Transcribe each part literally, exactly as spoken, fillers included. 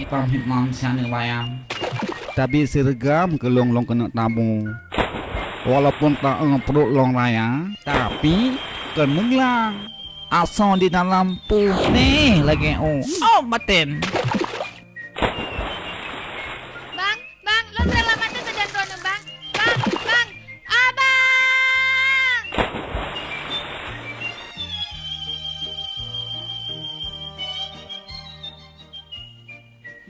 Tom hit mom sianeuk bayam. Tapi seureugam keu lôn, lôn keuneuk tabu. Walaupun taeu pruet lôn raya, tapi kon meuglang. Asoe di dalam putéh lagèe u. Oh, maten. Bang, bang, lôn reuloh maté sajan droeneuh, bang. Bang, bang, abang!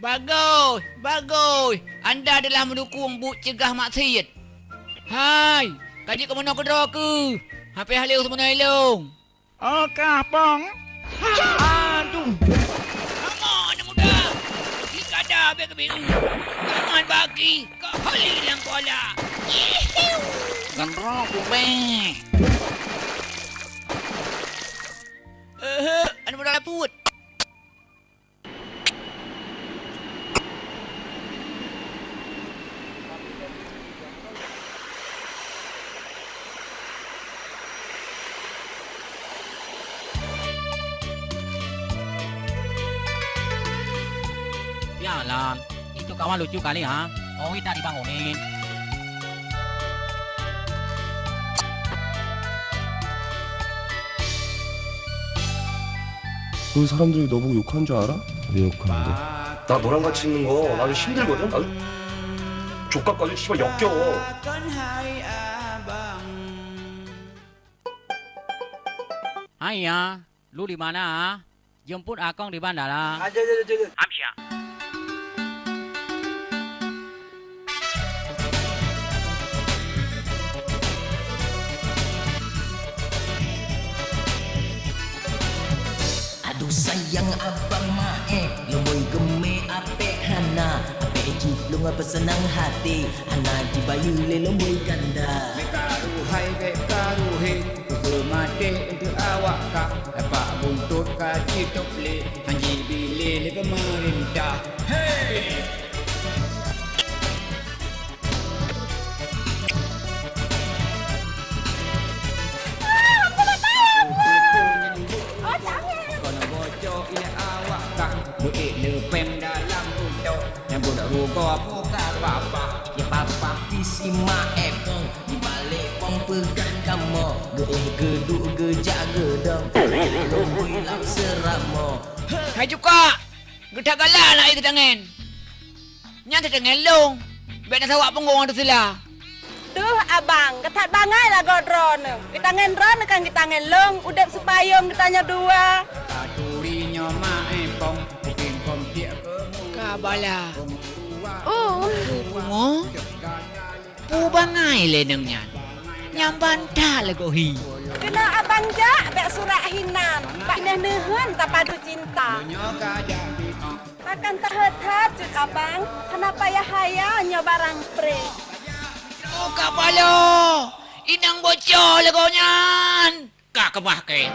Bagus, bagus. Anda telah mendukung buet ceugah maksiet. Hai, ka jeuet keunoe keudroe keuh. Hapéh haleue seumeunai lôn. Oh, ka, Pong. Aduh. Kamoe aneuk muda. Di kada bèk keubiet. Jangan bagi keu hali nyang kuala. Ihiu. Ngon roh kubéh. Ehe, aneuk muda laput. Sialan, itu kawan lucu kali, ha? Oi, tak dibangunin. 그 사람들이 너보고 욕한 줄 알아? 왜 욕하는데? 나 너랑 같이 있는 거 아주 힘들거든? 아주 족같고 아주 씨발 역겨워. Hai ya, lu di mana? Jemput Akong di bandara. Aja, aja, aja, aja. Amsyah. Aduh sayang abang Maé, lôn bôi geumé apek hana, apek jih lôn apa senang hati, hana jibayeue lé lôn bôi ganda. Bèk karu hai, bèk karu he, keu maté untuk awak kah, dapat buntut ka jitôb lé, han jibilé lé peumeurintah. Hey! Hai cuka! Geutagala na ié teutangen. Nyan teutangen lôn. Bèk na sawak punggong ateueh sila. Deuh, abang, geuthat bangai lagoe droeneuh. Geutangen droeneuh kan geutangen lôn, udép seupayông geutanyoe dua. Ka bala. Oh. Pungo. Peue bangai lé nyan? Nyan ban that lagoe hi. Keunoe abang jak bèk surak hinan, bak neuheun tapadu cinta. Takkan taheuet that cut abang, hana payah haya nyoe barang pré. Oh, kapalo! Inong boco lagoe nyan! Ka keumah kèe.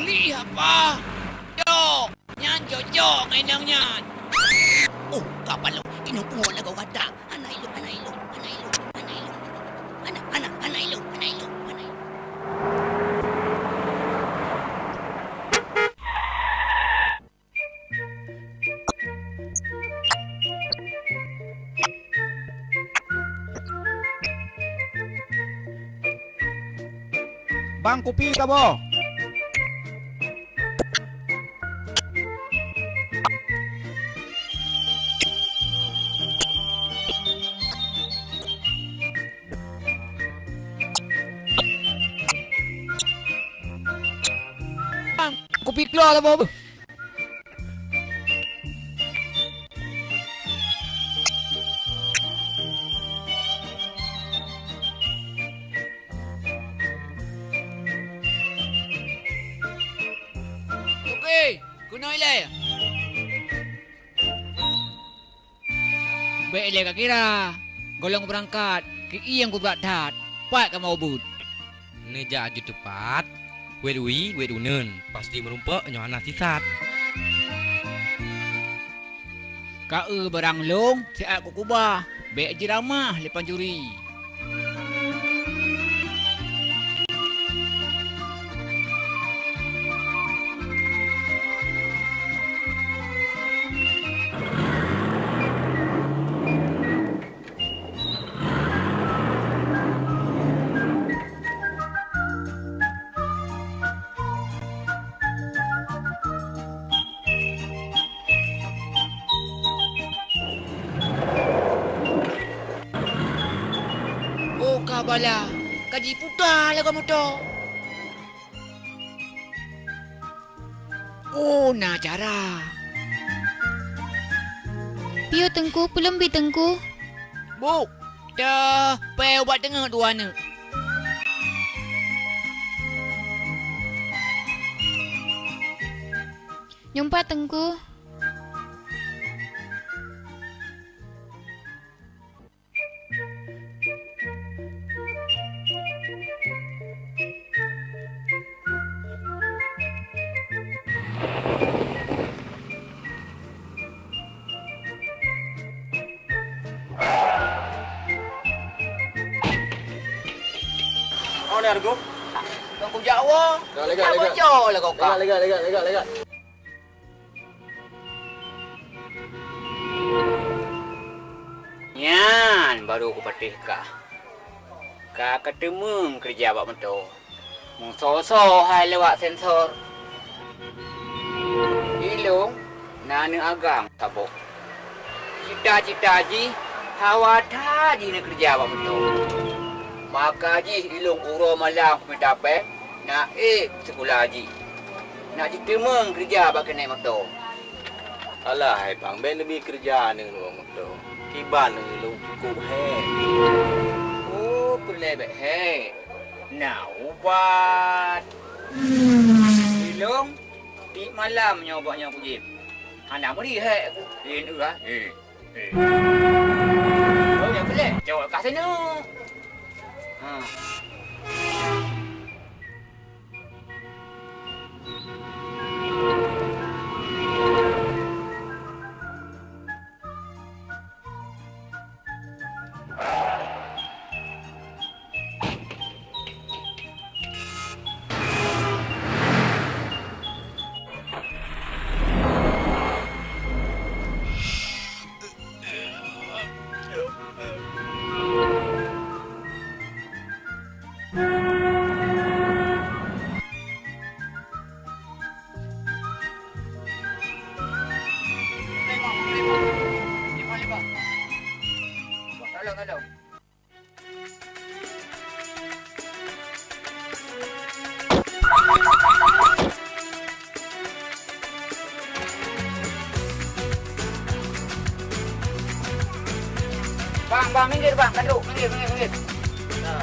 Lih apa? Cok! Nyan cocok ngon inong nyan. Oh, kapalo, inong pungo lagoe gata. Hana ilôn, hana ilôn, hana ilôn, hana ilôn. Hana, hana, hana ilôn, hana ilôn, hana ilôn. Bang, kupi saboh. Bang, kupi keudroe saboh beuh. Hei, keunoe ilée! Bék ilée kakira, gohlom beurangkat, keu ié nyang beubrat that, pat kamoe ubit. Neujak aju teupat, wét wie, wét uneuen, pasti meurumpok nyoe hana sisat. Ka eu barang lôn siat kukuba, bék jiramah lé pancuri. Oh, ka bala, ka jiputa lagoe moto. Oh, na cara. Piôh Teungku, peuleumbih Teungku. Bôk, teuh, pée ubat teungeut dua aneuk. Nyoe pat Teungku. Oh, ni Argo. Kau kujak wa. Lega, lega, lega. Lega, lega, lega, lega, lega. Nyan baru kupatéh kah. Ka kateumeung keureuja bak moto. Meusoe-soe hai lewat sensor. Ilong na aneuk agam saboh. Cita-cita jih hawa that jih neukeureuja bak moto. Maka jih ilong uroe malam kumita péng na ék sikula jih. Nak jiteumeung keureuja bak keuneuk moto. Alah hai bang, bék neubi keureuja aneuk lôn moto. Kiban lôn cukôp hék. Oh, peureulée bék hék. Na ubat. Ilong tiep malam nyoe bak nyoe kujieb. Hana meuri hék ku. Lin eu ah. Eh. Eh. Oh, nyang peureulée. Cok ka sinoe. Ha. Bang, bang, minggir, bang. Kanduk, minggir, minggir, minggir. Nah.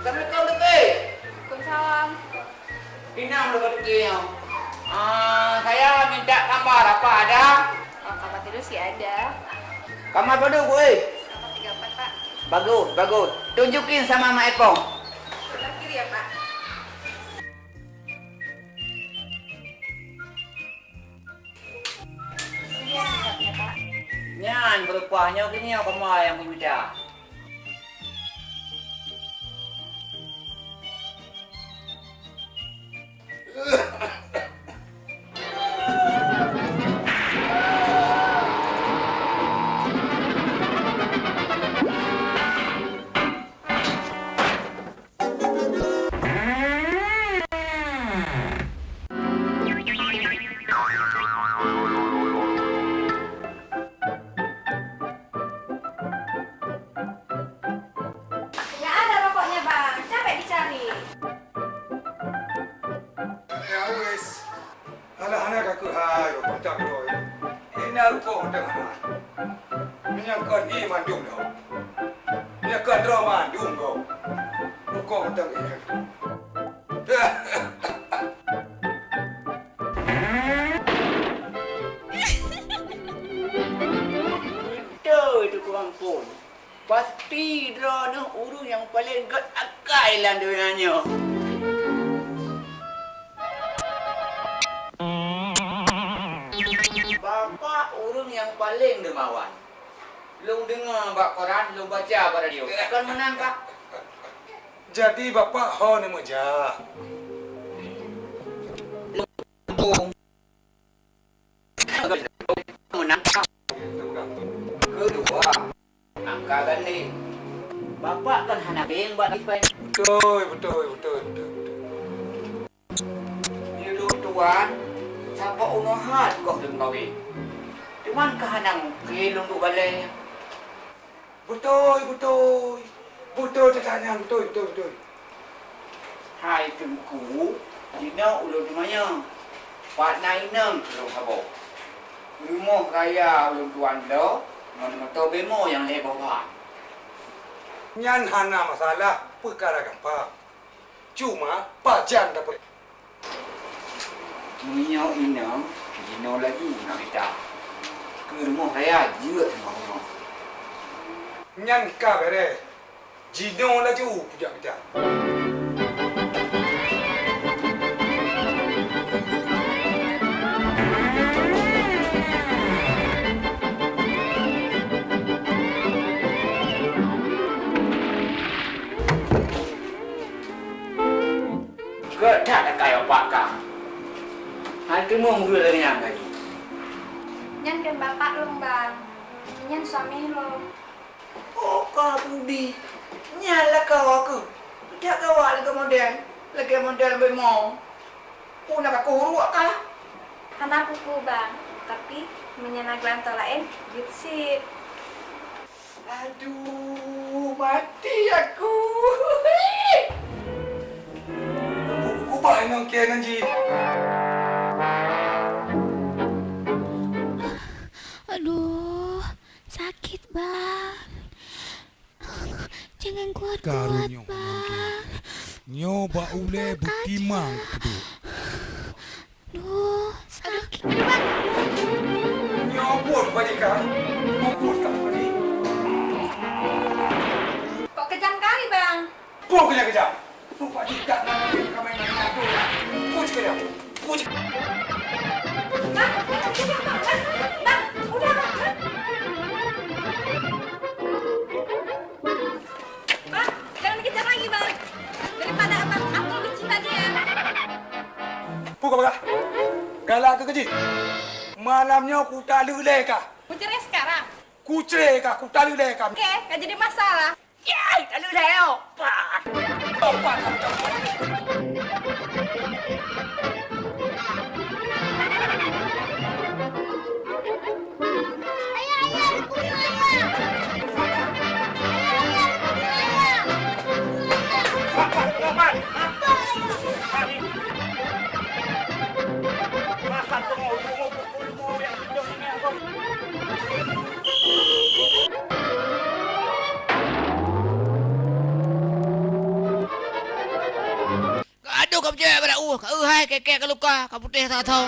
Assalamualaikum, Teungku. Waalaikumsalam. Inong lôn, Teungku. Ah, saya minta kamar, apa ada? Oh, kamar tidur sih ada. Kamar berapa, Bu, eh? Kamar tiga empat, Pak. Bagus, bagus. Tunjukin sama Mak Epong. Sebelah kiri ya, Pak. Nyan beurupah nyoe keuh nyoe keumae nyang kumita. Keuhai rukok tak droe. Ina rukok tengah. Meunyoe kon ie mandum dah. Meunyoe kon droe mandum kau. Rukok tengah. Beutôi, Teungku Ampon. Pasti droeneuh ureueng nyang paleng gét akai lam donya nyoe. Bapak ureueng nyang paleng deumawan. Lôn deungoe bak koran, lôn baca bak radio. Kon meunan, Pak? Jadi Bapak ho neumeujak? Lôn Meunang. Keudua, angka gandeng. Bapak kan hana beng bak dipen. Beutôi, beutôi, beutôi, beutôi, beutôi. Di lôn tuan, saboh unoe hat goh lôn kawé. Cuman ka hana mungken lôn duek balée. Beutôi, beutôi. Beutôi that nyan, beutôi, beutôi, beutôi. Hai Teungku, jinoe ulôn teumanyong, pat na inong keu lôn saboh. Rumoh raya ulôn tuan bloe ngon moto bemo nyang lhèe boh ban. Nyan hana masalah, peukara gampang. Cuma pajan dapeuet. Meunyoe inong, jinoe laju na mita. Keu rumoh raya jeuet rumoh-rumoh. Nyan ka beres. Jinoe laju kujak mita. Gét that akai bapak kah. Hana teumeung ureueng lagèe nyan lagi. Nyan kon bapak lôn, Bang. Nyan suami lôn. Oh, ka Budi. Nyan lakoe keuh. Peudak gawat lagèe model. Lagèe model beumo. Peue na kakoh uruek kah? Hana peue-peue, Bang. Tapi, meunyoe na geulantoe laén, jeuet cit. Aduh, mati aku. Ubah inong kiai ngon jih. Aduh, sakit, Bang. Jangan kuat-kuat, Bang. Nyoe bak ulèe beutimang keuduek. Duh, sakét. Aduh, Bang. Nyoe buet bajika. Buet kamu tadi. Kok kejam kali, Bang? Buet kejam-kejam. Buet bajika. Buet kejam. Buet. Bang, Bang, udah, Bang. Bang, jangan dikejar lagi, Bang. Daripada Abang atur benci tadi, ya. Peue kau peugah? Galak keu keujih. Malam nyoe kutaleuek lé kah. Kucerai sekarang. Kucerai kah, kutaleuek lé kah. Oke, nggak jadi masalah. Yai, taleuek lé, oh. Pah. Oh, pah, pah, pah. Ka adoh ka peucewek bak dakwah, ka eu hai kèk-kèk ka luka, ka putéh that-that.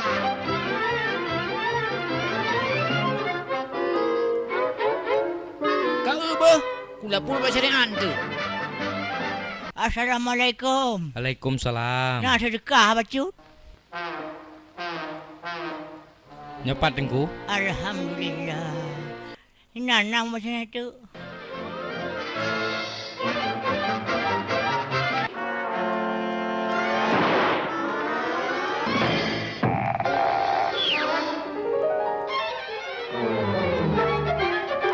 Ka eu beuh, kulapor bak syariat tu. Assalamualaikum. Waalaikumsalam. Na seudeukah bacut? Nyoe pat, Teungku. Alhamdulillah. Inan na meusinan teuk.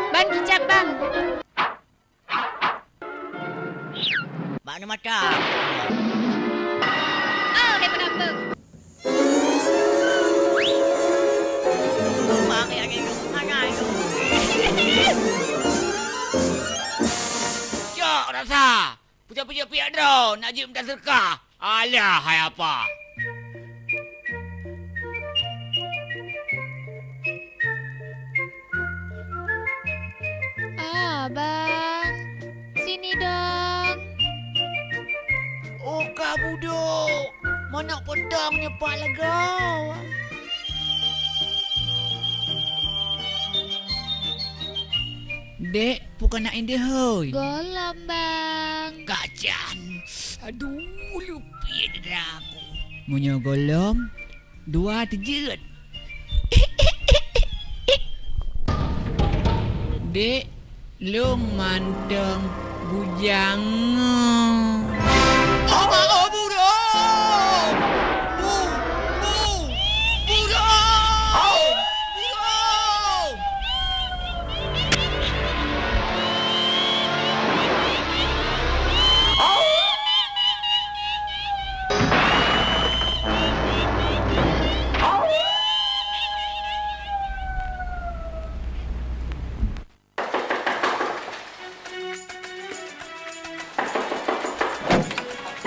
Ban kicap, Bang. Bak na mata. Oh, hai penampeue. Rumah kayak gini, mana itu? Cok rasa. Pucak-pucak piak droe, nak jeuet mita seudeukah. Alah, hai apa? Abang, sini dong. Oh, Kak Budok, manok potong nyoe pat lagoe. Dek, peue keuneuk indeh, hôi? Gohlom, Bang. Kak Jan, aduh, leupie dada aku. Meunyoe gohlom, dua teujeuet. Dek, lôn mantong bujang. Ama, oh, Budok! Bu, Bu, Budok! Budok!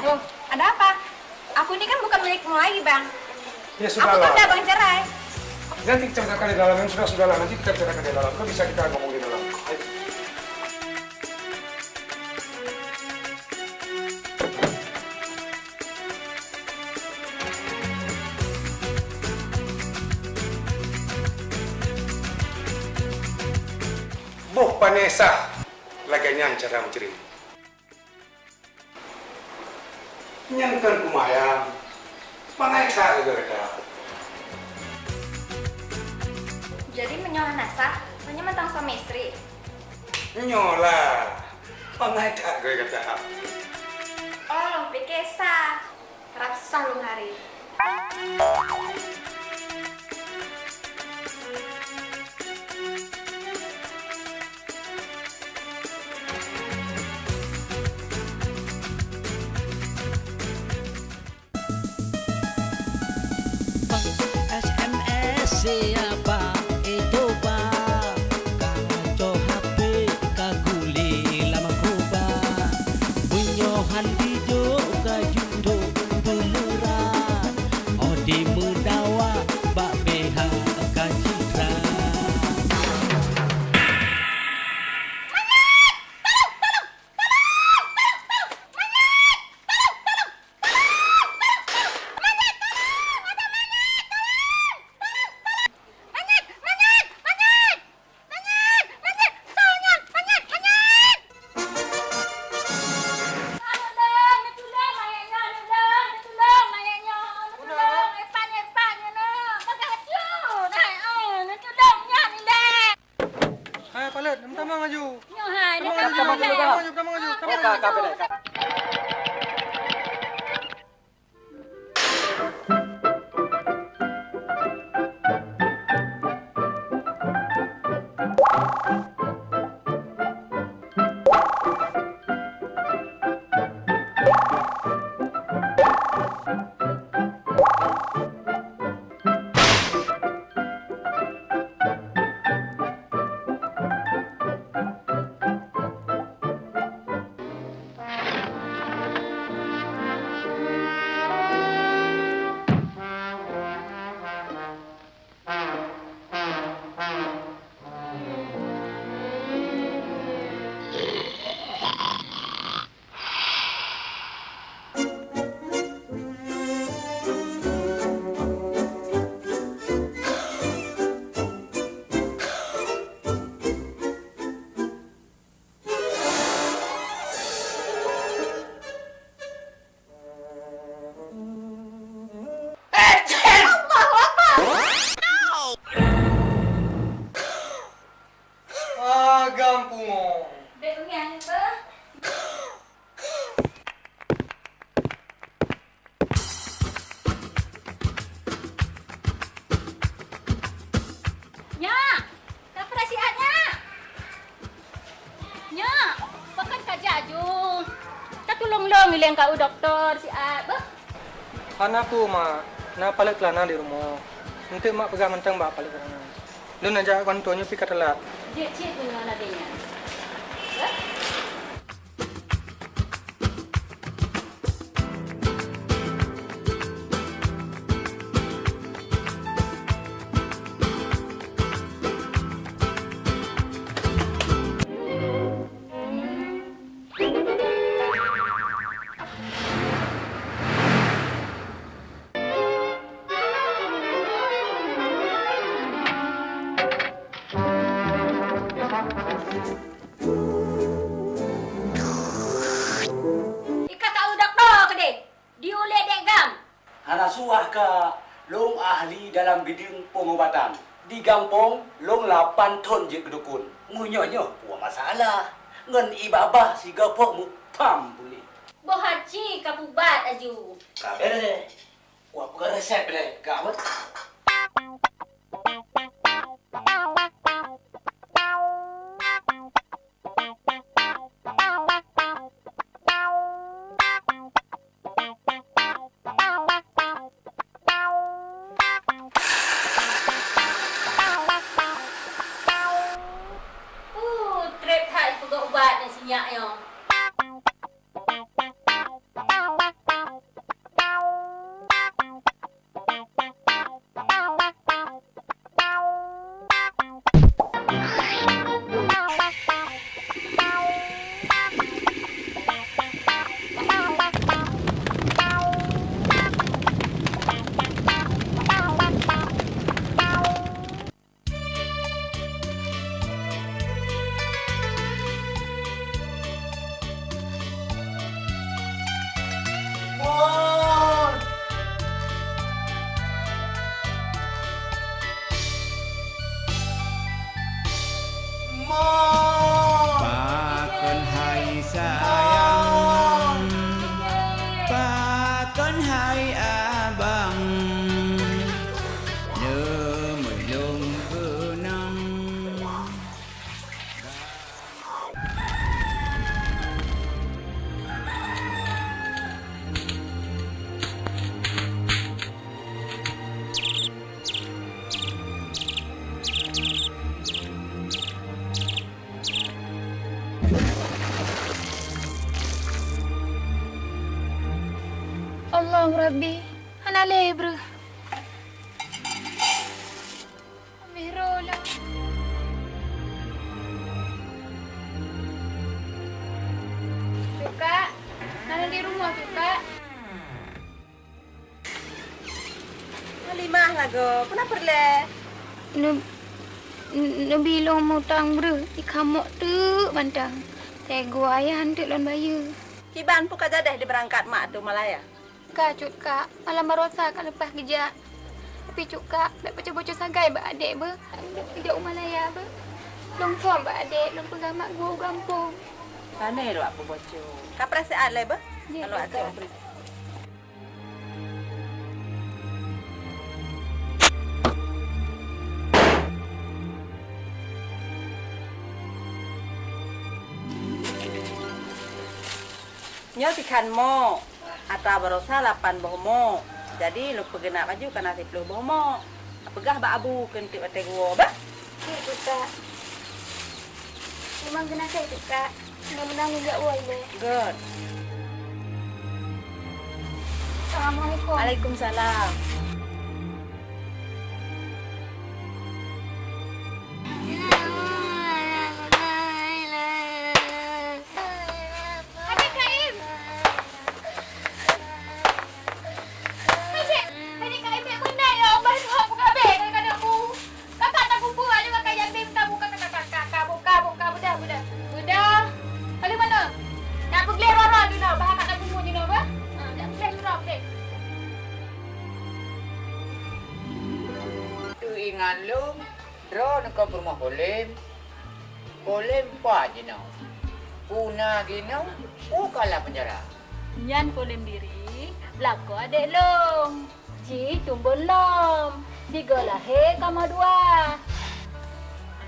Loh, ada apa? Aku ini kan bukan milikmu lagi, Bang. Ya, aku kan sudahlah. Udah Abang cerai. Nanti kita bicarakan di dalam, yang sudah-sudahlah. Nanti kita bicarakan di dalam. Kan bisa kita ngomong di dalam. Ayo. Boh pane sah lagèe nyan cara meucre. Nyan kon peumayang, bangai that lagèe gata. Jadi meunyoe hana sah, meunyoe mantong suami istri? Nyoe lah, bangai that lagèe gata. Oh, lôn pike sah. Rab sah lôn haré. Bang S M S siapa itu, Bang? Ka cok H P ka gulé lam makroba. Meunyoe han dijok ka jundok beuleurat, oh dimeudawa bak B H ka citra. Hai, Palet, meutamong aju. Nyoe hai, tamong aju, tamong aju, tamong aju, tamong aju. Agam pungo. Dek Umi, aneuk beuh. Nyak, ka peurasiat, Nyak. Nyak, pakon ka jaju. Tatulông lôn ilèe keu dokto siat, beuh. Hana peue, Mak. Na Palet Keulana di rumoh. Eunteuk Mak peugah mantong bak Palet Keulana. Lôn neujak kantô nyoe pih ka teulat. Jeuet cit meunyoe lagèe nyan. Beuh. Hana suah ka, lôn ahli dalam bideueng peungobatan. Di gampông, lôn lapan thon jeuet keu dukon. Meunyoe nyoe peue masalah, ngon ie babah sigoe phok meupham puléh. Boh aci ka pubat aju. Ka bèrèh. Kupeugah resep lé, ka beuet. Uh, trép that jipeugah ubat nyan si nyak nyoe. Mon! Mon! Pakon hai sayang, pakon hai abang, neumeulông keunong. Allah Rabbi, hana lé breuh. Mihrola. Cuka, hana di rumoh, Cuka. Halimah lagoe, peue na peureulée? Neu-, neu-, neubi lôn mutang breuh, ikamok teuk mantong. Teungoh ayah hanteuk lôn bayeue. Kiban peue ka jadeh dibeurangkat mak tu Malaya? Ka cut, Kak. Malam barosa ka leupah geujak. Tapi cut, Kak, bék boco-boco sagai bak adék beuh. Geujak u Malaya beuh. Lôn phon bak adék, lôn peugah mak gua u gampông. Pane lôn peuboco. Ka preh siat lé beuh? Jeuet, Kak. Nyoe sikhan mok, atra barosa lapan boh mok. Jadi lôn peugeunap laju kana siplôh boh mok. Peugah bak Abu keu eunteuk watée geuwoe bah. Jeuet, Kak. Memang geunaséh teuh, Kak. Mudah-mudahan geujak woe ilée. Good. Assalamualaikum. Waalaikumsalam. Adik Kaim! Adik, adik Kaim, bèk meunan ya Allah, nyoe buka bèk, kadang-kadang bu. Kakak tak kumpul, ayo kakak yang bim tabu, kakak, kakak, kakak, buka, buka, bedah, bedah. Bedah. Lalu mana? Nak peugléh rara dulu, bah kakak tak kumpul dulu, bah. Ha, nak peugléh rara, peugléh. Teuingat lôn, droeneuh ka peurumoh Polem. Polem pat jinoe? Peue na jinoe? Peue ka lam peunjara? Nyan Polem diri, lakoe adék lôn. Jih tumbon lom, sigoe lahé kamoe dua.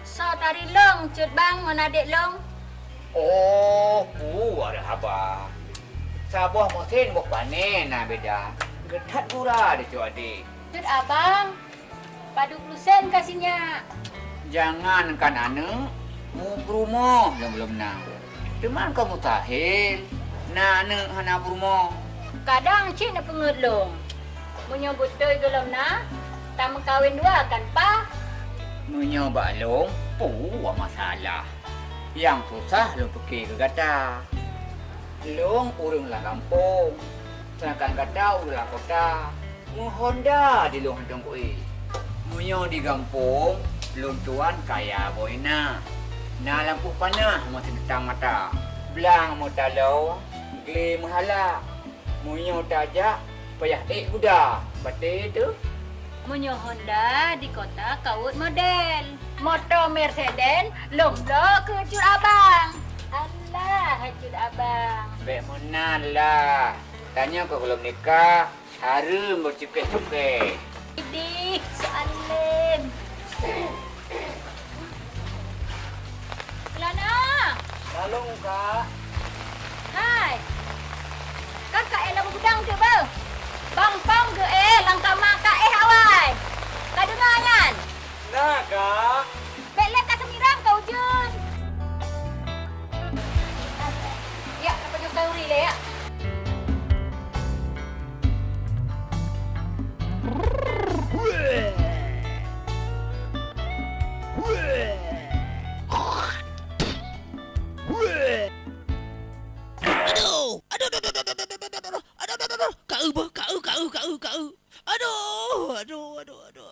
Soe tari lôn cut bang ngon adék lôn? Oh, peue ada haba. Saboh meusén boh pané na beda. Geuthat gura dicok adék. Cut abang, padub ploh sen ka sinyak. Jangankan aneuk, mupeurumoh lom-lom na. Teuma kon mustahil na aneuk hana peurumoh. Kadang cit neupeungeut lôn, meunyoe beutôi gohlom na, tameukawen dua kan, Pak? Meunyoe bak lôn, peue masalah. Nyang susah lôn pike keu gata. Lôn ureueng lam gampông, seudangkan gata ureueng lam kota. Meuhonda di lôn hantom kuéh. Meunyoe di gampông, lôn tuan kaya boh inan. Na lampôh panah meuseutang mata. Blang meutaloe, glé meuhala. Meunyoe tajak, Payah ék guda, batée teuh. Meunyoe Honda di kota kawot model. Moto Mercedes lom bloe keu cut abang. Alah, cut abang. Bék meunan lah. Tanyoe ka gohlom nikah, hareuem beucukéh-cukéh. Idih, soalem. Lana. Lalong, Kak. Hai. Kakak éh lam gudang tu, beuh. Bang Pong geuéh lam kama ka éh awai. Ka deungoe nyan? Na, Kak. Bék lé ka seumirang ka ujeuen. Yak, ka pajoh khanduri lé, yak. Aduh! Aduh, aduh, aduh. Ka eu beuh, ka eu, ka eu, ka eu, ka eu. Aduh, aduh, aduh, aduh.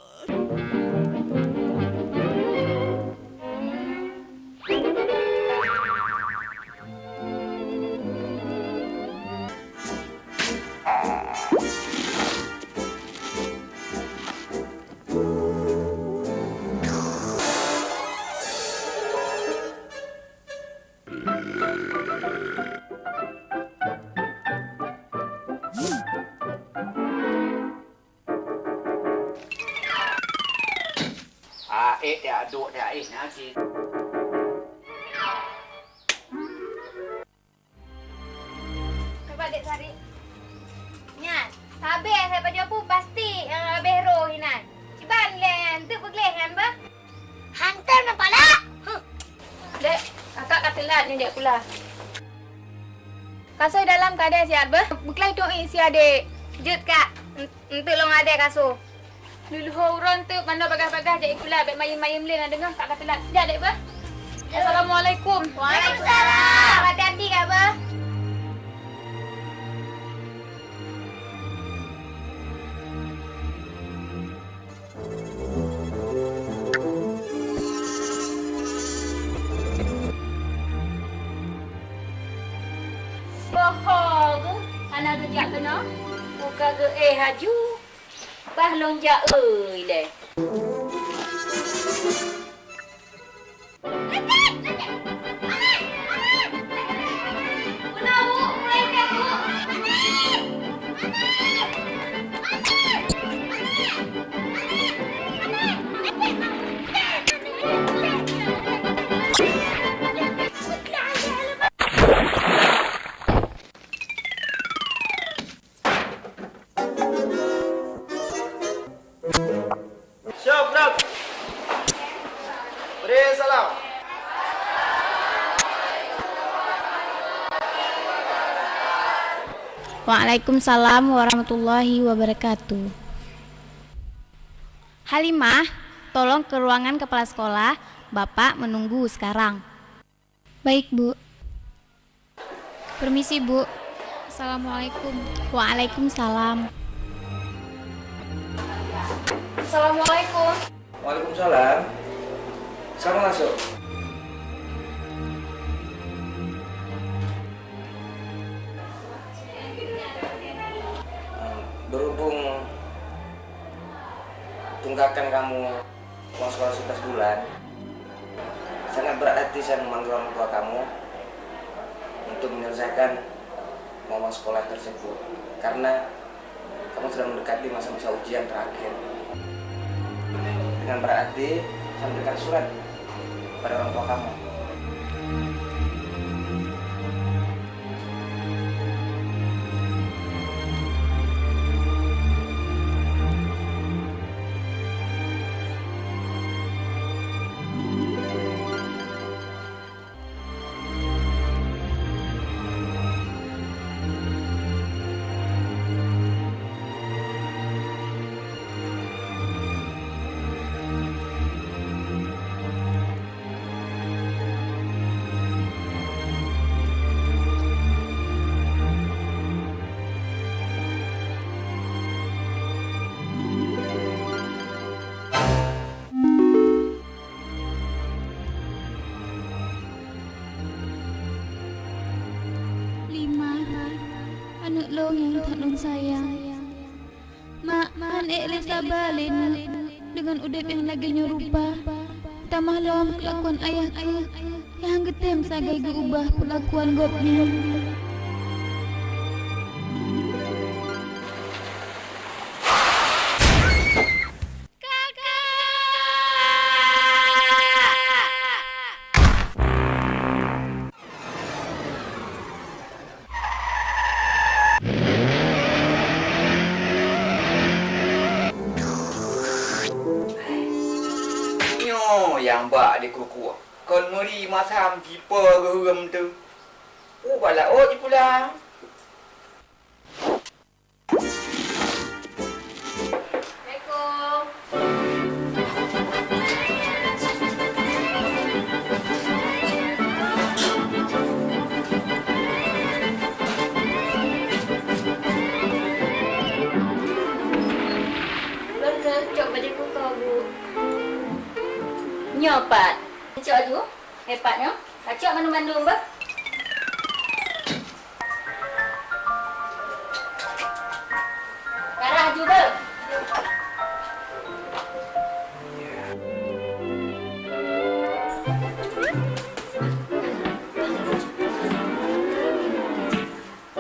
Ah, ék, jak duek, jak, éh, na cit. Coba dek cari. Nyan, sabé saya pajoh pu pasti nyang habéh roh inan. Kiban lé nyan, tu peugleh nyan bah. Hantom nampak lah. Huh. Dek, kakak ka teulat ni dek pula. Kasoi dalam ka ada siat beuh. Beuklai tuek si adek. Jeuet kak. Enteuk lôn adek kasoi. Lheuh-lheuh uroe teuk manoe bagah-bagah jak ikula bék mayém-mayém lé na deungoe, ka ka teulat. Sijak dek beuh. Assalamualaikum. Waalaikumsalam. Hati-hati kak beuh. Boh ho geuh hana geujak keunoe, muka geuéh haju. Bah lôn jak eu ilée. Siap, gerak. Beri salam. Waalaikumsalam warahmatullahi wabarakatuh. Halimah, tolong ke ruangan kepala sekolah, Bapak menunggu sekarang. Baik, Bu. Permisi, Bu. Assalamualaikum. Waalaikumsalam. Assalamualaikum. Waalaikumsalam. Silakan masuk. Berhubung tunggakan kamu uang sekolah sebelas bulan, sangat berat hati saya memanggil orang tua kamu untuk menyelesaikan uang sekolah tersebut, karena kamu sudah mendekati masa-masa ujian terakhir. Dengan berat hati, saya memberikan surat kepada orang tua kamu. Limah, aneuk lôn nyang that lôn sayang. Mak, han ék lé saba lé neuk deungon udeb nyang lagée nyoe rupa. Tamah lom kelakuan ayah keuh nyang han geutem sagai geuubah peulakuan gobnyan. Nyoe nyang bak dikukuek kon meuri masam jipo geuheuem teuh. Ubak laôt jipulang. Assalamualaikum. Lôn keuh cok bajée kuko, Bu. Nyoe pat. Cok aju. Hebat nyoe. Kacok mandum-mandum beuh. Karah aju beuh.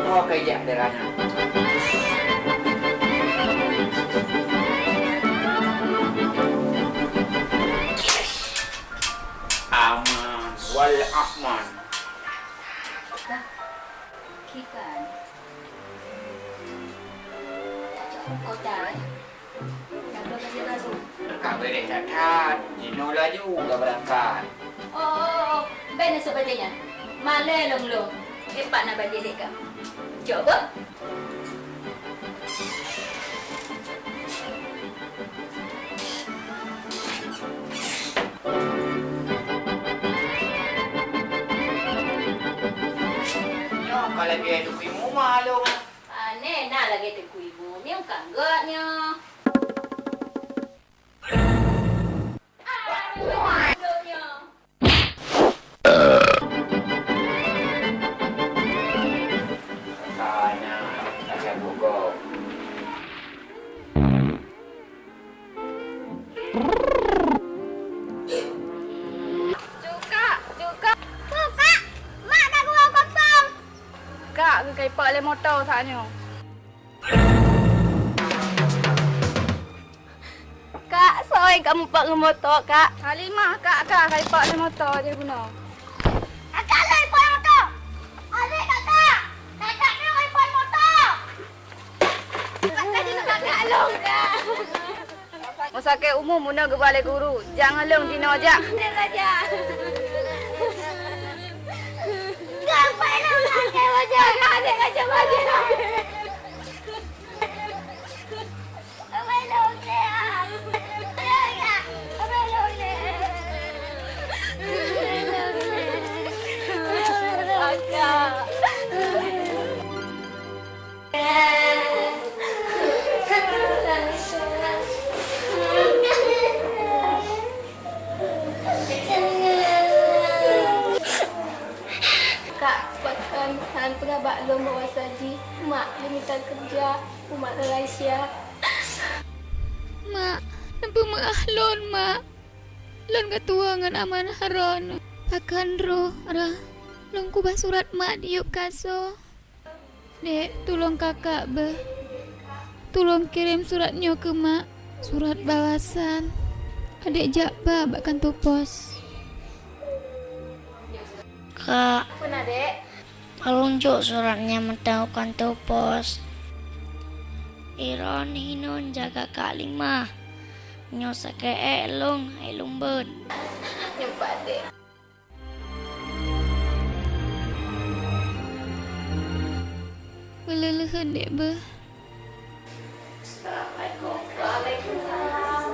Oh, kejak derana. Aman wal aman. Kiban. Kota, eh? Ka beureh that-that, jinoe laju ka beurangkat. Oh, oh, oh, oh. Ben esok bajée nyan. Malée lôn-lôn. Epat na bajée dek ka. Cok beuh. Nyoe ka lagée teungku imeum lôn. Aneh na lagée teungku imeum, nyang ka gét nyoe. Cukak, cukak. Cukak, mak dah geuwoe kosong. Kak, keu kai pok lé moto saat nyoe. Kak, soe ka mupat ngon moto, Kak? Halimah, Kak, Kak, ka ipat lé moto jih bunoe. Kakak lé ipat moto. Adik Kakak, Kakak nyoe ipat moto. Kakak jih Kakak lôn, Kak. Meusakét umu meunoe geuba lé guru, jak ngon lôn jinoe jak. Adik Raja. Kak, ipat lôn sakét wajah. Adik Raja bajih. Kak, pakon han peugah bak lôn bahwa saji mak lôn mita keureuja u Malaysia. Mak, neupeumeu'ah lôn, Mak. Lôn geutuwoe ngon amanah droeneuh. Pakon roh rhah lôn keubah surat mak diyueb kasoe. Dek, tulông kakak beuh. Tulông kirém surat nyoe keu mak. Surat balasan. Adek jak ba bak kantô pos. Kak. Peue na, Dek? Palong jok surat nyan mantong u kantô pos. Droeneuh hinon jaga Kak Limah. Nyoe sakét ék lôn, ék lôn beuet. Nyoe pat, Dek. Meuleuleuen, Dek, beuh. Assalamualaikum. Waalaikumsalam.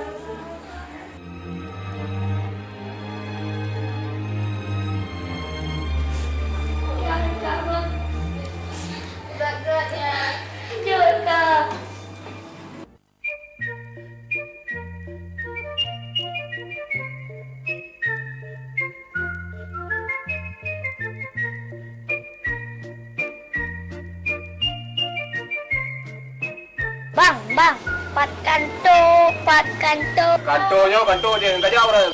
Bang, bang. Pat kanto, pat kanto. Kanto nyoe, kanto jih, ka jaweueb ureueng.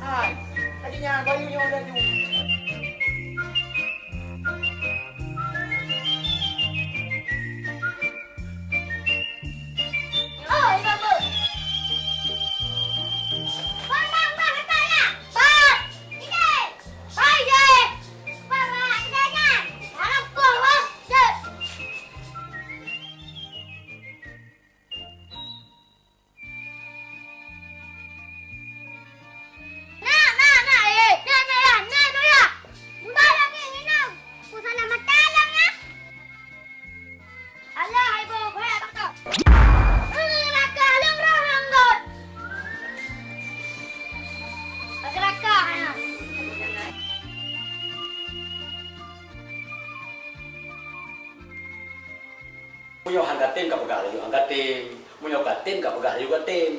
Hai, tadi nyan bayu nyoe laju. Oh, bagus. Bang, bang, bang, hantar lah. Bang, ini. Bang, ini. Bang, bang, ini dah nyan. Dalam pun, bang. Jom. Na, na, na, eh, na, na, ya, na, na, ya. Buta lagi ni, na. Ku salah mata lang, ya. Alah, hai, bo, boya baka. Eh, baka, long roh, long got. Baka, baka, ha. Meunyoe han katem kapeugah laju han katem, meunyoe katem kapeugah laju katem.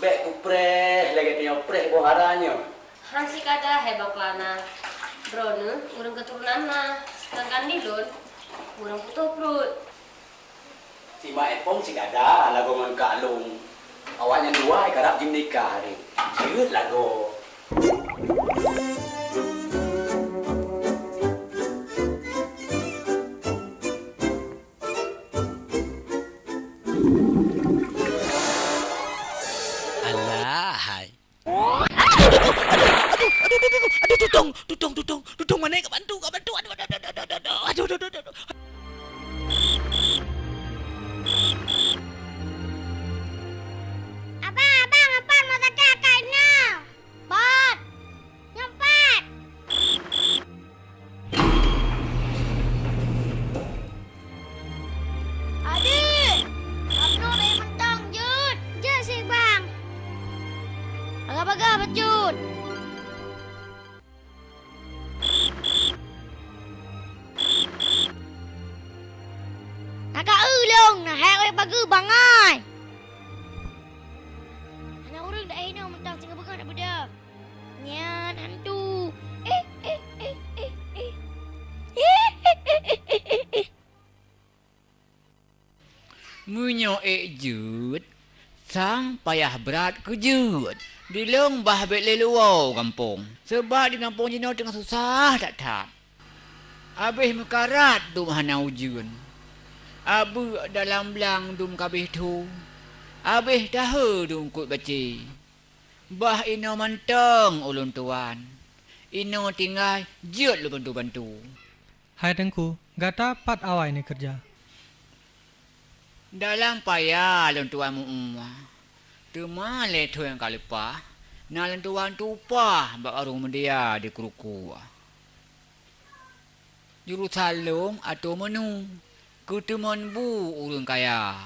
Bék kupreh lagée tanyoe preh boh ara nyoe. Han sikada hai Bang Kelana, droeneuh ureuëng keuturonan na, seudangkan di lôn ureuëng putôh pruet. Si Mak Epong sikada lagoe ngon Kak Long. Awaknyan dua karab jimeunikah hari. Jeuet lagoe. Alah hai. Aduh, aduh, aduh, aduh, tutong, tutong, tutong, tutong, mana ka bantu, ka bantu, aduh, aduh, aduh. Abang, abang, abang, masa kakak ini. Pat! Nyoe pat! Adik! Abang lé mantong jeuet! Jeuet sih, Bang! Agak-agak bacut! Agak ulông na hek ureueng pageue bangai! Hana ureueng daerah inoe mantong singoh beungoh na beudôh. Nyan hantu. Eh, eh, eh, eh, eh. Meunyoe ék jeuet, sang payah brat keu jeuet. Dilông bah bék lé luwoe gampông. Seubab di gampông jinoe teungoh susah that-that. Abéh meukarat dum hana ujeuen. Abeuk dalam blang dum ka abéh tho. Abéh tahe dum kuet bacé. Bah inoe mantong ulôn tuan. Inoe tinggai jeuet lôn bantu-bantu. Hai Teungku, gata pat awai neukeureuja? Dalam paya lôn tuan meu-ue. Teuma lé thôn nyang ka leupah, na lôn tuan tupa bak warông meudia di Kruku. Jurusan lôn atô meunu, keuteumon bu ureueng kaya.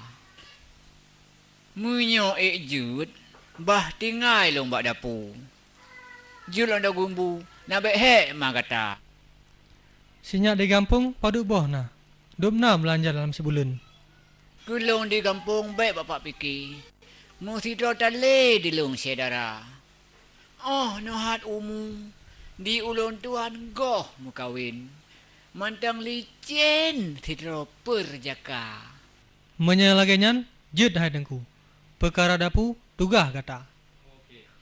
Meunyoe ék jeuet, bah tinggai lôn bak dapu. Jeuet lôn dagun bu, na bék hék ma gata. Sinyak di gampông padub boh na, dum na beulanja dalam sibuleuen. Keu lôn di gampông bék bapak pike, meusidroe tan lé di lôn syedara. Óh neuhat umu, di ulôn tuan goh meukawen, mantong licén sidroe peurjaka. Meunyoe lagée nyan, jeuet hai Teungku. Peukara dapu tugaih gata.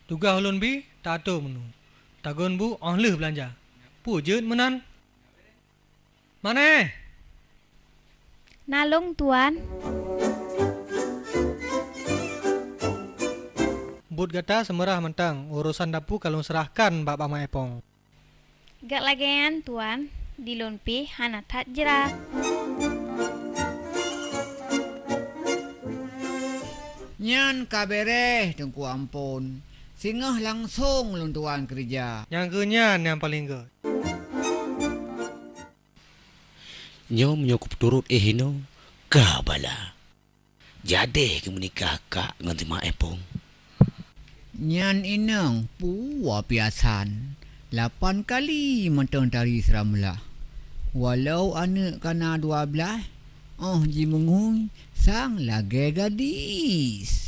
Tugaih ulôn bi taatô meunu. Tagon bu óh lheueh beulanja. Peue jeuet meunan? Manéh! Na lôn, Tuan. Buet gata seumeurah mantong, urosan dapu ka lôn seurahkan bak Bapak Epong. Gak lagée nyan, Tuan, di lôn pih hana that jra. Nyan ka béréh, Teungku Ampon. Singoh langsong lôn tuan keureuja. Nyang keu nyan nyang paleng gét. Nyoe meunyoe kupeuturot éh inoe, ka bala. Jadeh geumeunikah kak ngon si Mak Epong. Nyan inong puwoe piasan, lapan kali mantong tari seuramlah. Walau aneuëk ka na dua blaih, óh jimeungui sang lagée gadis.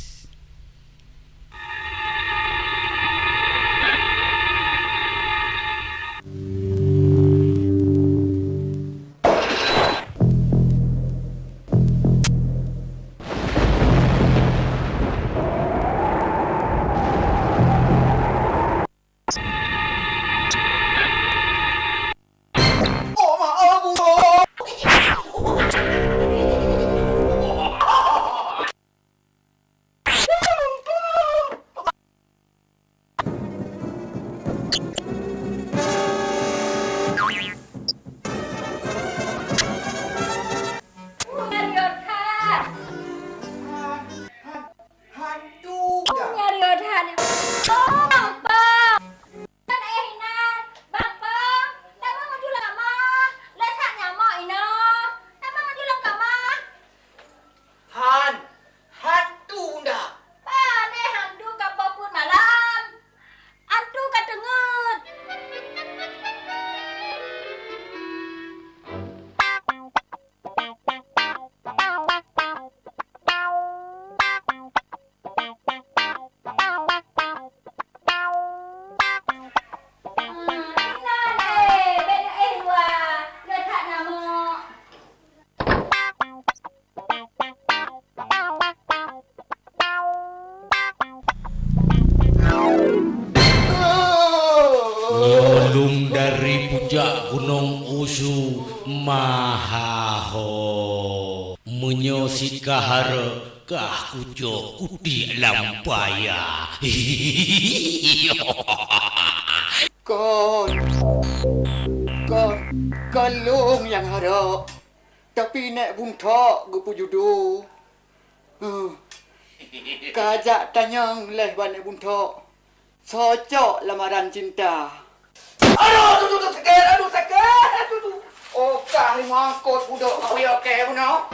Lôn dari pucak gunong Usu Mahaho. Meunyoe sit ka harok, kah kucok kutik lam paya. Kon, kon, kon lôn nyang harok. Tapi Nèk Bunthok geupeujudoe. Huh. Ka jak tanyong lé bak Nèk Bunthok. Soe cok lamaran cinta. Aduh, aduh, aduh, aduh, sakét, aduh, sakét, aduh, aduh. Oh, kah limong kot budok kau ya, oke, bunoe.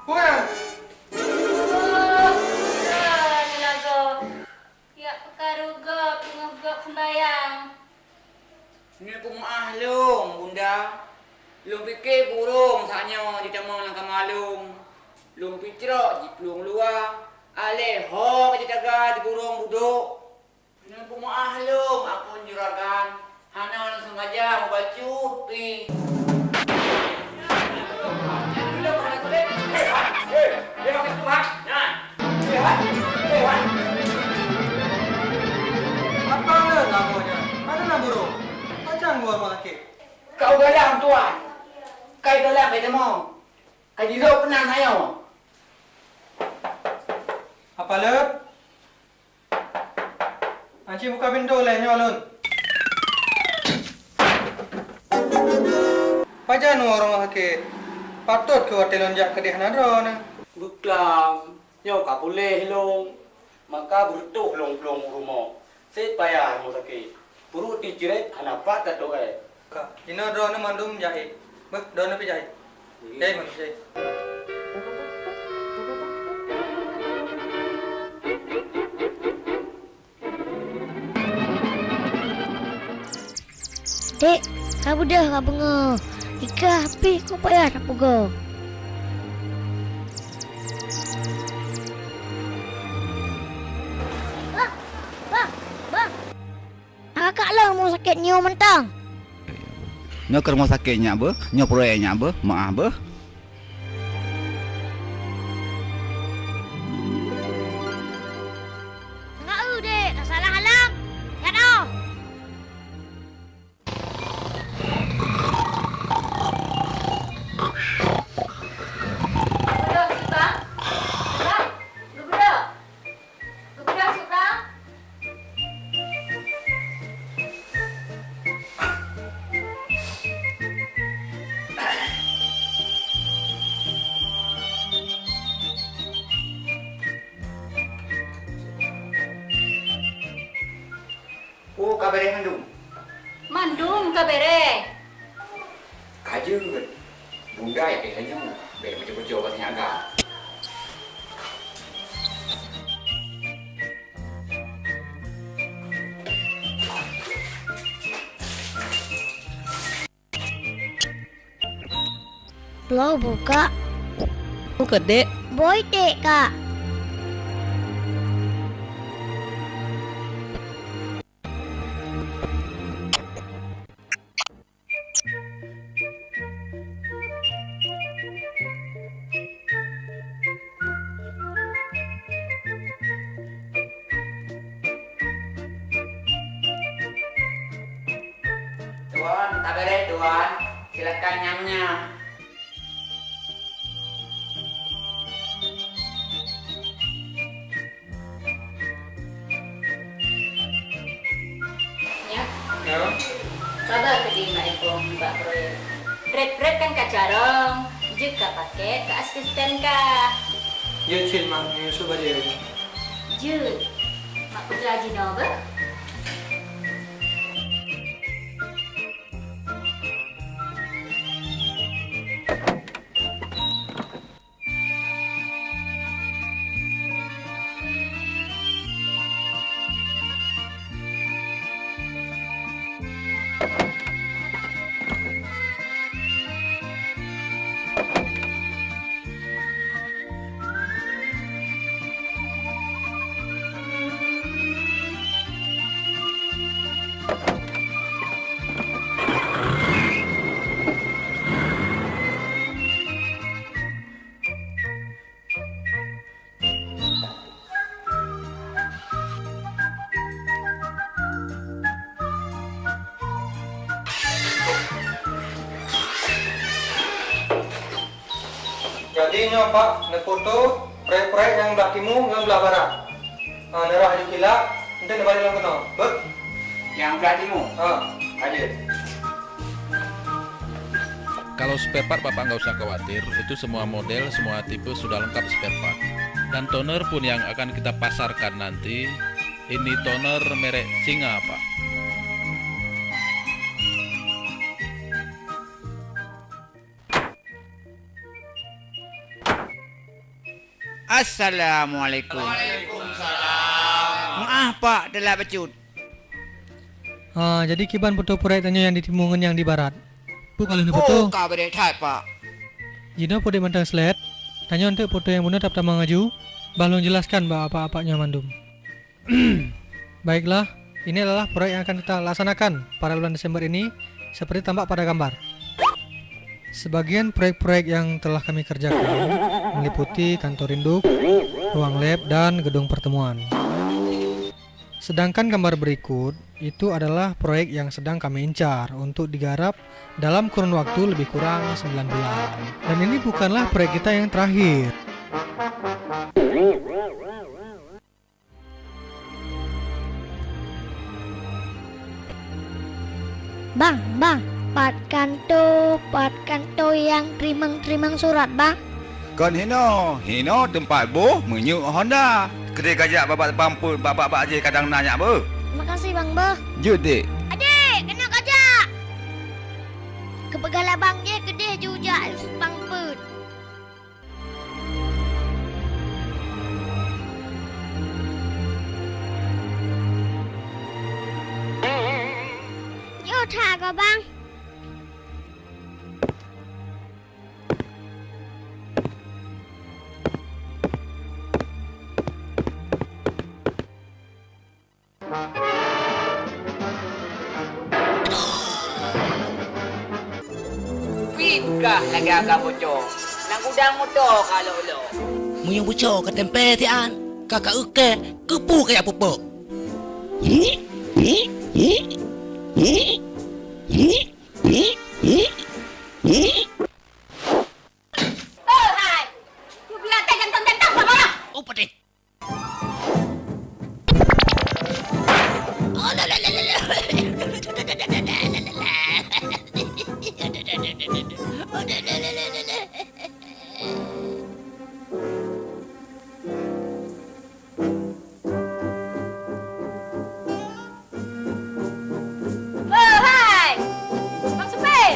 Wah! Wah, teulagoe. Jak peukaru gob teungoh gob seumbahyang. Nyoe peumeu'ah lôn, Bunda. Lôn pike burông saat nyoe jitamong lam kama lôn. Lôn picrok jiplueng luwa, alèh ho ka jitaga di burông budok. Nyoe peumeu'ah lôn, Akon Juragan. Hana lôn sengaja meubacut pih. Apa na lagoe nyan? Mana na burông? Pacang geuh rumoh sakét? Kau galak, Tuan. Kai galak, kai tamong. Kai jilok keunan ayo. Apa leueb? Aci buka pintoe lé nyoe lôn. Pajan nyoe ureueng sakét? Patot keu watèe lôn jak keudeh hana droeneuh. Beuklam, nyoe ka puléh lôn. Maka beureutoh lôn plueng u rumoh. Sép payah rumoh sakét. Pruet jih jrét hana pat tatoe. Ka, jinoe droeneuh mandum jahé. Beuh, droeneuh pih jahé. Jahé, mandum jahé. Dek, ka beudôh ka beungoh. Ikah pih kok payah tapugoe. Bah, bah, bah. Kakak lôn rumoh sakét nyoe mantong. Nyoe keu rumoh sakét nyak beuh, nyoe proyek nyak beuh, meu'ah beuh. Tangka eu, Dek, tasalah alam. Nyan oh. Beudôh, Bang. Bang, beudôh. Geupeugah cit, Bang. Oh, ka beureh mandum? Mandum ka beureh. Ka jeuet. Bunda jak laju, bèk meucue-meucue bak sinyaga. Bloe bu, Kak. Bukon, Dek. Bôi teuk, Kak. Tuan, ka beureh, Tuan. Silakan nyam-nyam. Nyak. Ya. Sabar keudeh Mak Ipong nibak proyek. Prèt-prèt kan ka carông, jeuet ka pakèk keu asisten ka. Jeuet cit, Mak, meunyoe su bajèe. Jeuet. Mak peugah jinoe beuh. Nyoe, Pak, neufoto proyek-proyek nyang blah timu ngon blah barat. Ha, neurhah aju kilak, enteuk neubalek lom keunoe. Beuh? Nyang blah timu? Ha. Ada. Kalau spare part Bapak nggak usah khawatir, itu semua model, semua tipe sudah lengkap spare part. Dan toner pun yang akan kita pasarkan nanti, ini toner merek Singa, Pak. Assalamualaikum. Waalaikumsalam. Maaf, Pak, telat bacut. Ha, jadi kiban foto proyek tanyoe nyang di timu ngon nyang di barat? Peue ka lheueh neufoto? Oh, ka beudeh that, Pak. Jinoe peudeh mantong slide, tanyoe enteuk foto nyang bunoe tamong aju, bah lôn jelaskan bak apak-apak nyoe mandum. Baiklah, ini adalah proyek yang akan kita laksanakan pada bulan Desember ini, seperti tampak pada gambar. Sebagian proyek-proyek yang telah kami kerjakan meliputi kantor induk, ruang lab, dan gedung pertemuan. Sedangkan gambar berikut itu adalah proyek yang sedang kami incar untuk digarap dalam kurun waktu lebih kurang sembilan bulan. Dan ini bukanlah proyek kita yang terakhir. Bang, bang, pat kanto, pat kanto nyang teurimong-teurimong surat, bang? Kon hinoe, hinoe teumpat boh meunyoe Honda. Keudeh kajak bak-bak pampeuet bak-bak bak jih kadang na nyak beuh. Makasih, bang beuh. Jeuet, dek. Adek, keunoe kajak. Keupeugah lé bang jih keudeh jujak pampeuet. Yoh that, Gobang. Pih kah lagèe ka bucok, lam gudang moto ka lok-lok. Meunyoe bucok ka tempé siat, ka ka eukek, keupeue kajak pupok? Oh hai! Keu bilang teh ganteng-ganteng sama lah. Oh, padeh. Oh hai! Bang Supir!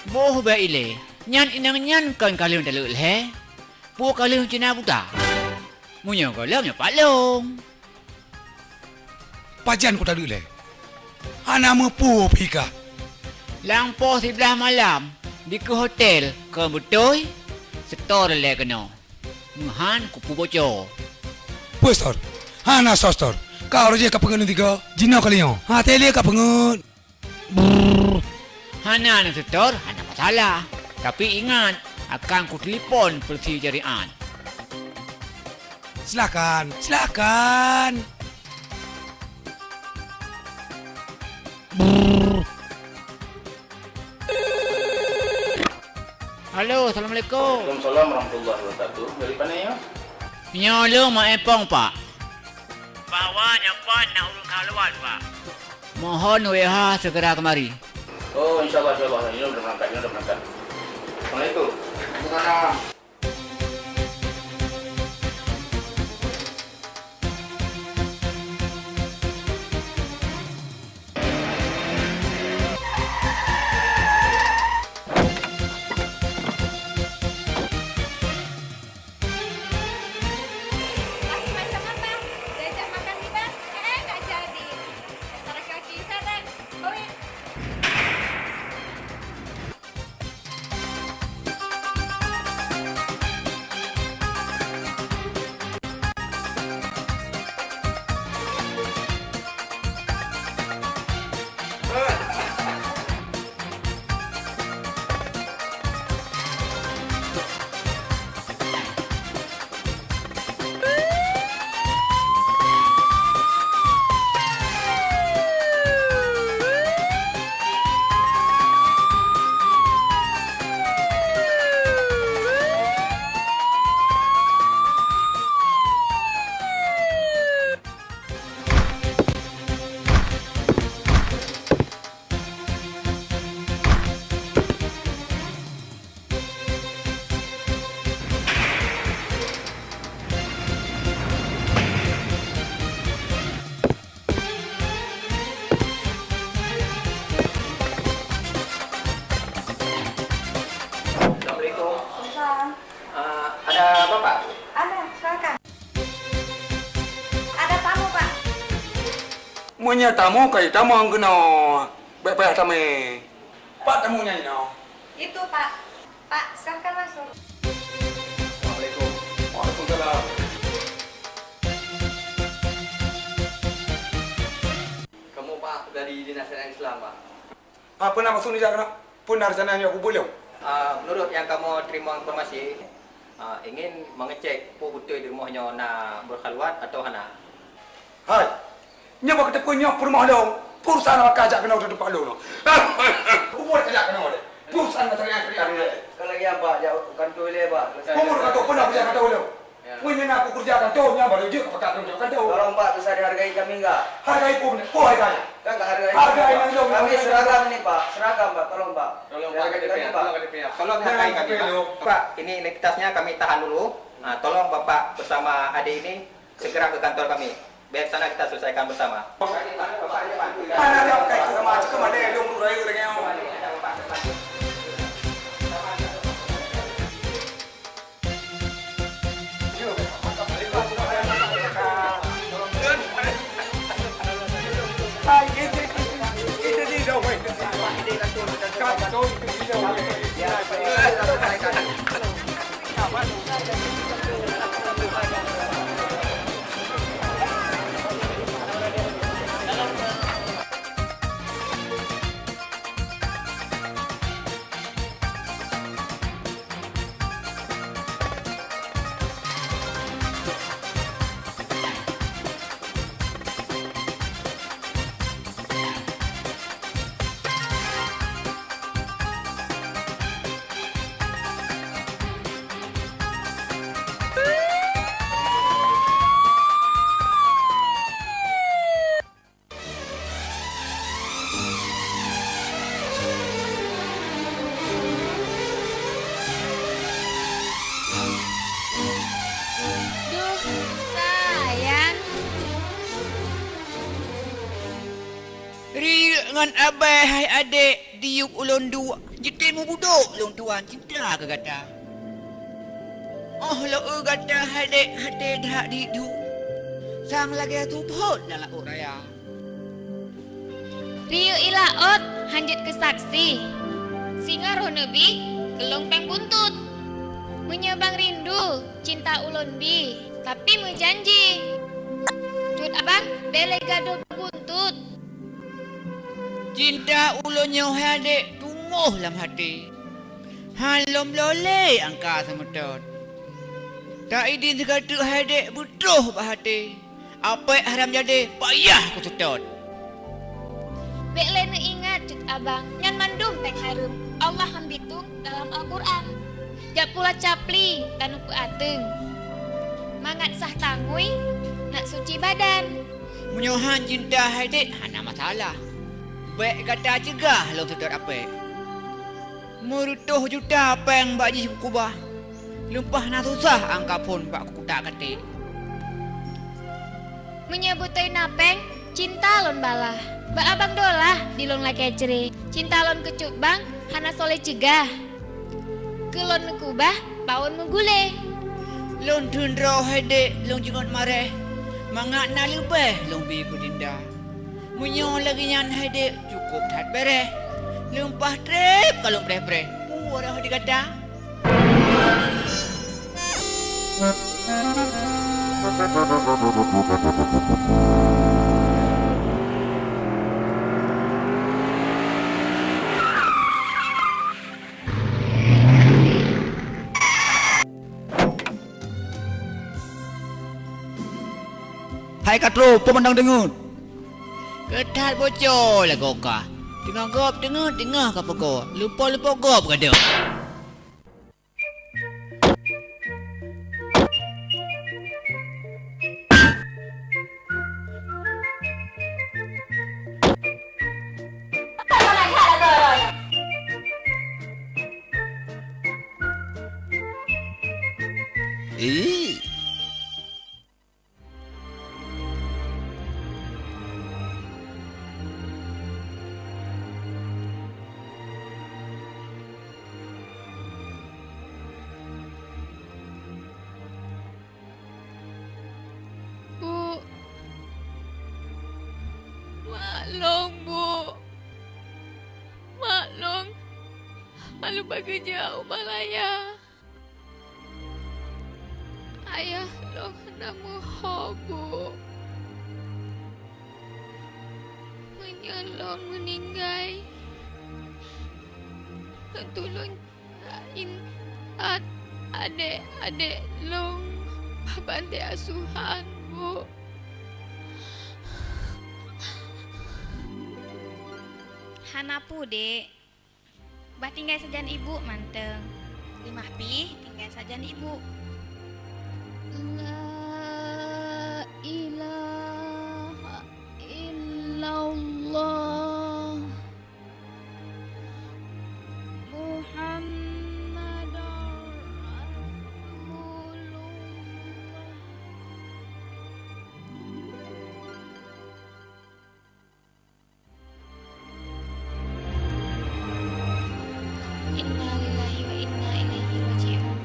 Boh bèk ilèe, nyan inong nyan kon ka lheueh taleuek lhèe, peue ka lheueh cina buta. Meunyoe gohlom nyoe pat lôn. Pajan kutaleuek lé? Hana meupeue pih kah. Lam poh siblaih malam dikeue hotel, kon beutôi? Setor lé keunoe. Meuhan kupeuboco. Peue setor? Hana soe setor. Ka uroe jih ka peungeuet neusigoe, jinoe ka lheueh nyoe. Até lé ka peungeuet. Brrr. Hana neusetor, hana masalah. Tapi ingat, akan kutelepon polisi syariat. Silakan, silakan. Brrr. Halo, assalamualaikum. Waalaikumsalam warahmatullahi wabarakatuh. Dari mana ya? Nyoe lôn Mak Epong, Pak. Bahwa nyoe pat na ureueng keuluwa, Pak. Mohon W H segera kemari. Oh, insya Allah, insya Allah. Ini udah berangkat, ini udah berangkat. Assalamualaikum. Waalaikumsalam. Ya, Bapak. Ada, silakan. Ada tamu, Pak. Meunyoe tamu, ka jitamong keunoe. Bék payah tamé. Pat tamu nyan inoe? Itu, Pak. Pak, silakan masuk. Assalamualaikum. Waalaikumsalam. Kamoe, Pak, dari Dinas Syariat Islam, Pak. Ah, peue na maksud neujak keunoe? Peue na rencana neujak kubuet lôn? Ah, menurut nyang kamoe teurimong informasi, ah, ingin mengecek peue beutôi di rumoh nyoe na berkhaluat atau hana. Hai, nyoe bak kateupeue nyoe peurumoh lôn, peue urusan awak kah jak keunoe u teumpat lôn nyoe. Peue buet kajak keunoe lé? Peue urusan masalah syariat lôn lé? Ka lagèe nyan, Pak, jak u kantô ilèe, Pak. Peue buet kantô, peue na kujak kantô lôn? Ya. Peue nyang na kukeureuja kantô, nyan baru jeuet ka pakat lôn jak kantô. Tolong, Pak, bisa dihargai kami enggak? Hargai peue, peue hargai? Kan enggak hargai. Hargai nyan lôn, kami seragam ini, Pak. Seragam, Pak. Tolong, Pak. Tolong, Pak, hargai kami, Pak. Tolong hargai kami, Pak. Pak, ini identitasnya kami tahan dulu. Nah, tolong Bapak bersama adik ini segera ke kantor kami. Biar sana kita selesaikan bersama. Duh, sayang. Riyeuk ngon Abah hai adék, diyueb ulôn duek, jitem mubudok lôn tuan cinta keu gata. Oh, lôn eu gata hai dék, até that didu, sang lagée tupot lam laôt raya. Riyeuk i laôt han jeuet keu saksi, singoh roh neubi keu lôn péng buntut. Meunyoe bang rindu cinta ulôn bi, tapi meujanji, cut abang bèk lé gadôh buntut. Cinta ulôn nyoe hai adék teungoh lam até, han lôn bloe lé angka seumeutôt. Taidin sigoe teuk hai adék beutroh bak até, apék haram jadé payah kuseutôt. Bèk lé neuingat cut abang, nyan mandum péng hareuem Allah han bitueng dalam Al-Qur'an. Jak pula capli taneuk peuateueng, mangat sah tangui nak suci badan. Meunyoe han cinta hai dék hana masalah, bèk gata ceugah lôn seutôt apék. Meureutôh juta péng bak jih kukubah, lumpah na susah angka phon bak kukutak katé. Meunyoe beutôi na péng, cinta lôn balah. Bak abang dolah di lôn lakée cré. Cinta lôn keu cut bang hana soe lé ceugah. Keu lôn neukubah pawon meugulé. Lôn theun droe hai dék lôn jeuet maréh, mangat na leubeh lôn bi keu dinda. Meunyoe lagée nyan hai dék cukôp that béréh, lumpah trép ka lôn preh-preh. Peue roh di gata? Hai ka troh, peue mantong deungon? Keuthat boco lagoe kah. Teungoh gob teungoh, teungoh ka peugoe. Lupo-lupo gob gadôh. Ih. Lôn bak geujak u Malaya. Ayah lôn hana meuho, Bu. Meunyoe lôn meuninggai, tulông intat adék-adék lôn bak panti asuhan, Bu. Hana peue, Dek. Bah tinggai sajan ibu mantong. Leumah pih tinggai sajan ibu. La ilaha illallah Muhammadar Rasulullah. Innalillahi wa inna ilaihi raji'un.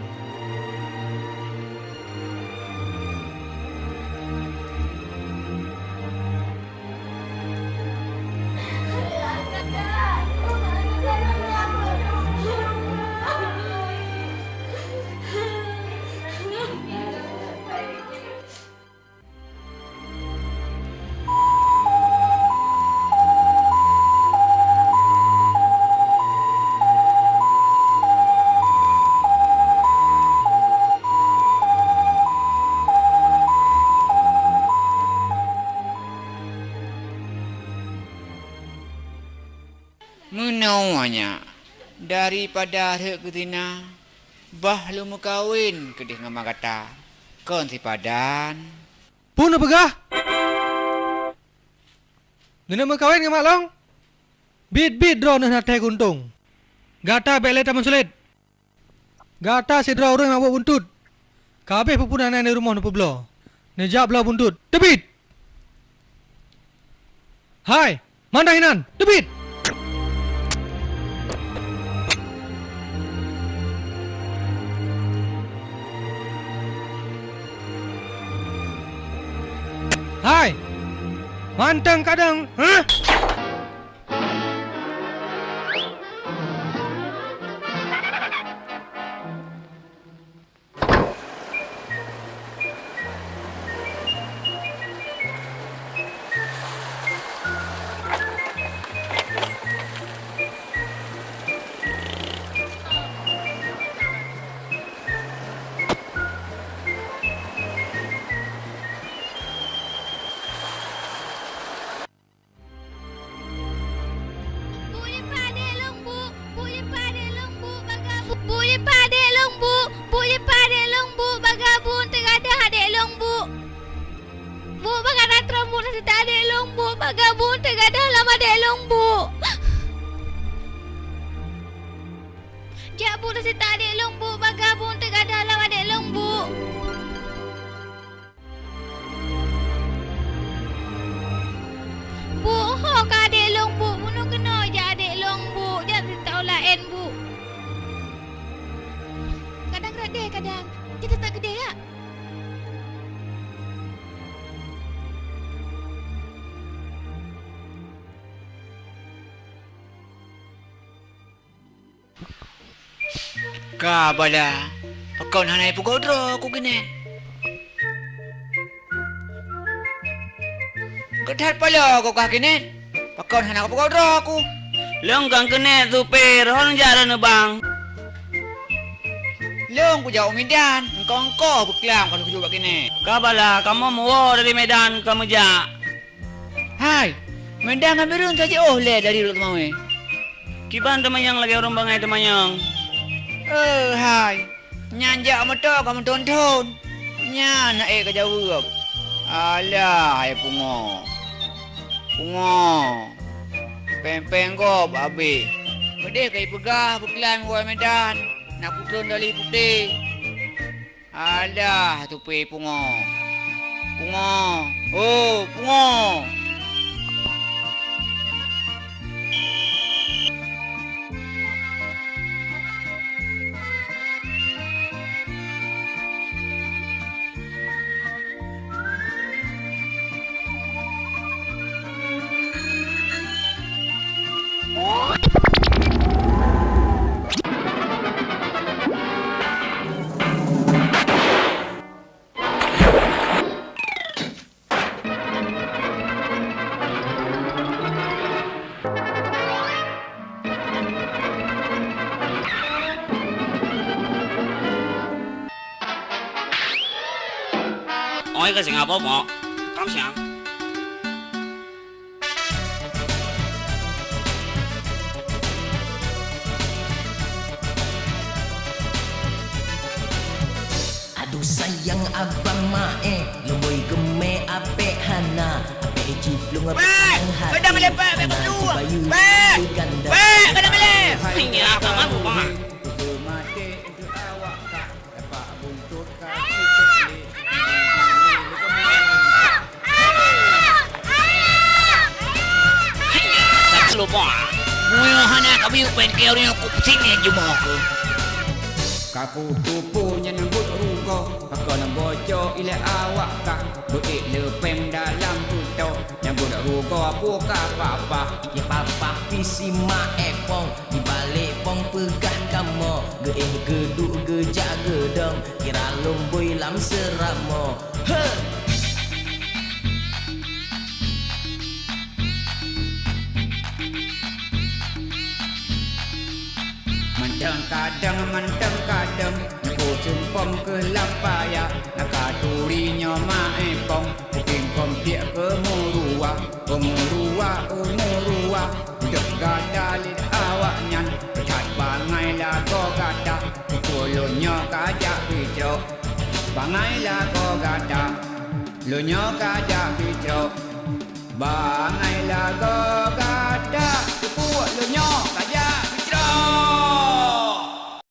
Meunoe nyak, daripada rhot keu zina, bah lôn meukawen keudeh ngon ma gata, kon sipadan. Peue neupeugah? Neuneuk meukawen ngon mak lôn? Biet-biet droeneuh na thèe kuntông. Gata bèk lé tameusulet. Gata sidroe ureueng nyang buet buntut. Ka habéh peue-peue na di rumoh neupeubloe. Neujak bloe buntut. Teubiet! Hai, mandang inan, teubiet! Hai, mantong kadang, hah? Bu, lipat adék lôn, Bu! Bu, lipat adék lôn, Bu! Bagabuon! Bu, lipat adék lôn, Bu! Bu, lipat adék lôn, Bu! Bagabuon teugadah adék lôn, Bu! Bu, bagadan trom, Bu, tasita adék lôn, Bu! Bagabuon teugadah lam adék lôn, Bu! Jak, Bu, tasita adék lôn, Bu! Bagabuon teugadah lam adék lôn, Bu! Bu, ho ka adék lôn, Bu, bunoe keunoe jak adék lôn, Bu, jak sitôh laén, Bu. Kadang rot deh, kadang. Jeuet that keudeh, ya. Ka bala, pakon hana ipeugot droe ku keunan? Geutat paloe ku kah keunan, pakon hana kupeugot droe ku? Lôn kon keunan supir, hon jak lôn neubang. Lôn kujak u Medan, engko-engko beuklam ka lôn kujak bak keunan. Ka bala, kamoe meuwoe dari Medan ka meujak. Hai, Medan ngon Bireuen sajiôh lé dari Lhokseumawe. Kiban teumanyong lagèe ureueng bangai teumanyong. Eh, hai, nyan jak meutoe ka meuthon-thon. Nyan na ék ka jaweueb. Alah, hai pungo. Pungo. Péng-péng gob habéh. Peudeh ka ipeugah beuklam geuwoe Medan, na kutreun dali putéh. Alah, tupé pungo. Pungo. Oh, pungo. Oi, ka singoh boh, Mak. Tam siang. Aduh sayang abang Maé, lumboi geumé apék hana, apék jiplueng apék Weh! Hana hati. Beudang lepek, bek Hana baju. Cibayu Weh! Ganda. Weh! Beudang lepek. Hai, ya, apa malu, Mak? Maté untuk awak, Kak. Dapat buntut kaki ceklik. Hai, ya, satu lupa. Muyo hana kami upen ke orang aku pusing ni jumah aku. Kaku tupu nyang buet rugoe, pakon boco ilée awak kah, beuék leupeng dalam peutoe, nyang buet rugoe buka papah. Ya papah pih si Maé Pong, di balek Pong peugah kamoe, geuéh geuduek geujak geudong, kira lumboi lam seuramoe. He! Mantong kadang, mantong kadang, nyoe ku sumpom keu lam paya, na ka turi nyoe Maé Pong, kuping kom piek keu meuruwa, keu meuruwa, keu meuruwa, udeb gata lé awaknyan, that bangai lagoe gata, keu lôn nyoe ka jak picrok, bangai lagoe gata, lôn nyoe ka jak picrok. Bangai lagoe gata, teupeue lôn nyoe ka jak picrok.